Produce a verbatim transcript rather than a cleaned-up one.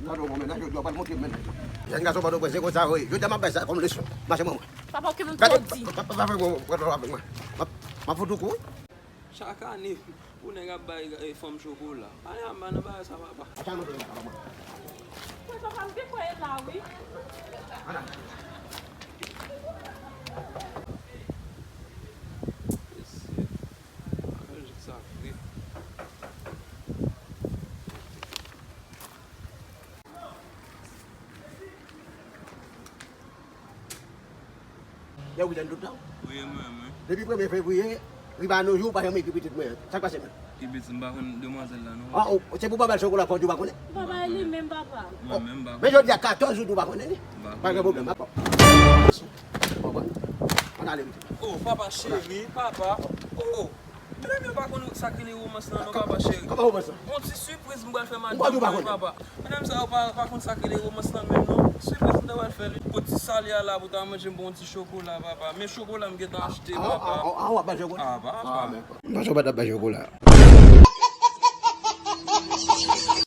Sa nou bon mennaj, jodi a w pral montre m mennaj. Jèn gason Pòtoprens, se konsa, wi. Jodi a m ap bay sa kòm leson. Mache mwen. Papa, oke m twò di. Pa, pa, pa fè gwo, gwo, gwo avèk mwen. M ap, m ap fout ou kou. Chak ane, pou nèg ap bay, eh, fanm chokola. Aya, m pa nan bagay sa, papa. Acha nou fè papa mwen. Mwen, papa, m te kwè e la, wi. Ala. Mesye, pa manje sa vre. Lè wi tann tout tan. Wi, mwen, mwen. Depi premye fevriye, rive a nojou, ou pa janm ekri pitit mwen. Sa k pase menm? Ki pitit, m pa konn demwazèl la, non. Ah, oh, se pou papa chokola fò di ou pa konnen? Papa, e li menm, papa. Mwen menm, m pa konnen. Men jodi a katòz out ou pa konnen li. M pa konnen. Pa gen pwoblèm, papa. Konprann? Ann ale, pitit. Oh, papa cheri, papa. Oh, oh. Medam yo pa konn sa k rele romans lan, non, papa cheri. Kòman romans lan? On ti sipriz m pral fè madanm mwen, papa. Medam sa yo pa, pa konn sa k rele romans lan menm, non. Sipriz m ta pral fè li. Pou ti sali a la, pou ta manje m bon ti chokola, papa. Men chokola m gentan achte, papa. Ah, ah, ah, w ap bay chokola? Ah, papa. Ah, men. M panse w pa t ap bay chokola.